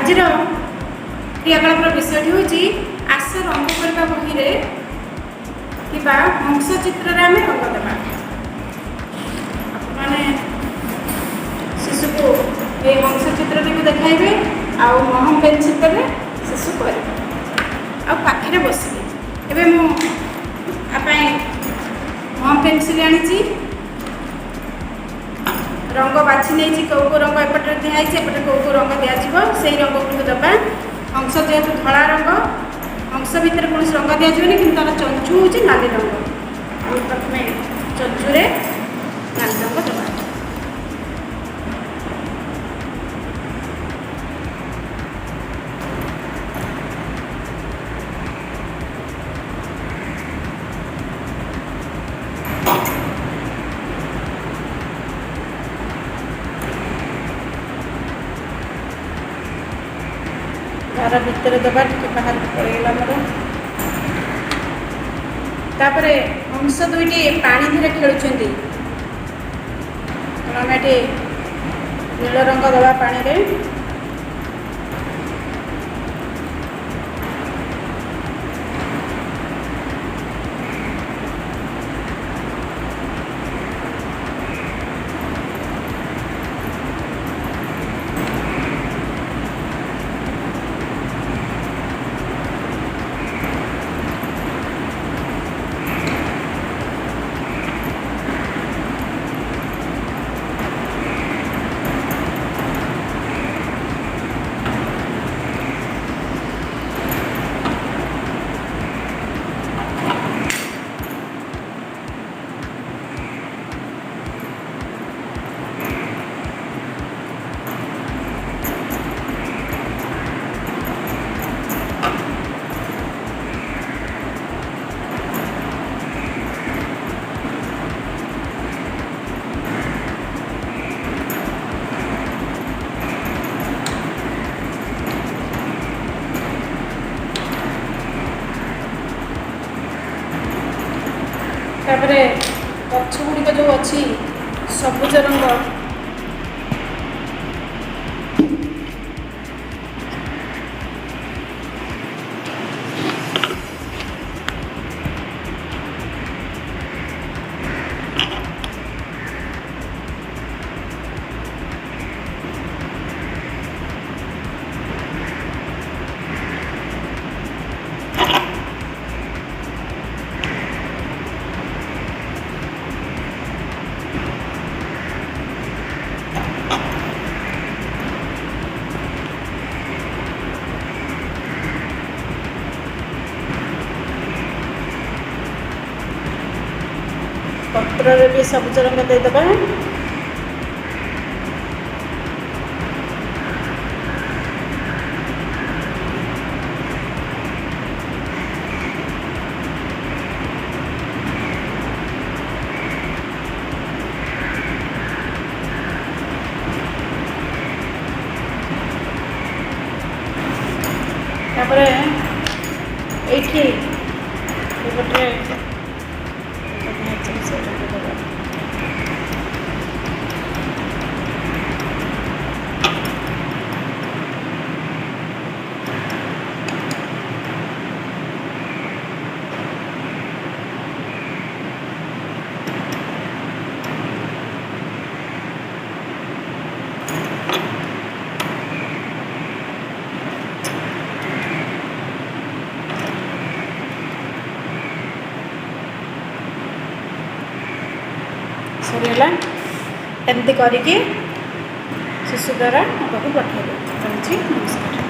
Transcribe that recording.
ଆଜିର କ୍ରିୟାକଳାପର ବିଷୟଟି ହେଉଛି ଆସ ରଙ୍ଗ କରିବା ବହିରେ ଥିବା ହଂସ ଚିତ୍ରରେ ଆମେ ରଙ୍ଗ ଦେବା। ଆପଣମାନେ ଶିଶୁକୁ ଏଇ ହଂସ ଚିତ୍ରଟିକୁ ଦେଖାଇବେ ଆଉ ମହମ ପେନସିଲରେ ଶିଶୁ କରିବ ଆଉ ପାଖରେ ବସିବେ। ଏବେ ମୁଁ ଆ ପାଇଁ ମହମ ପେନସିଲ ଆଣିଛି, ରଙ୍ଗ ବାଛି ନେଇଛି। କେଉଁ କେଉଁ ରଙ୍ଗ ଏପଟରେ ଦିଆହେଇଛି, ଏପଟେ କେଉଁ କେଉଁ ରଙ୍ଗ ଦିଆଯିବ, ସେଇ ରଙ୍ଗ ଗୁଡ଼ିକୁ ଦେବା। ହଂସ ଯେହେତୁ ଧଳା ରଙ୍ଗ, ହଂସ ଭିତରେ କୌଣସି ରଙ୍ଗ ଦିଆଯିବନି, କିନ୍ତୁ ତା'ର ଚଞ୍ଚୁ ହେଉଛି ନାଲି ରଙ୍ଗ। ଆମେ ପ୍ରଥମେ ଚଞ୍ଚୁରେ ନାଲି ରଙ୍ଗ ଦେବା। ତାର ଭିତରେ ଦେବା, ଟିକେ ବାହାରକୁ ପଳେଇଗଲା ଆମର। ତାପରେ ହଂସ ଦୁଇଟି ପାଣି ଧୀରେ ଖେଳୁଛନ୍ତି, ତେଣୁ ଆମେ ଏଠି ନୀଳ ରଙ୍ଗ ଦେବା ପାଣିରେ। ତାପରେ ଗଛ ଗୁଡ଼ିକ ଯେଉଁ ଅଛି ସବୁଜ ରଙ୍ଗ, ପତ୍ରରେ ବି ସବୁଜ ରଙ୍ଗ ଦେଇଦେବା। ତାପରେ ଏଇଠି ଏପଟରେ ସେଇଟାକୁ ଦେବା। ସରିଗଲା। ଏମିତି କରିକି ଶିଶୁ ଦ୍ୱାରା ମୋ ପାଖକୁ ପଠାଇବେ। ରହୁଛି, ନମସ୍କାର।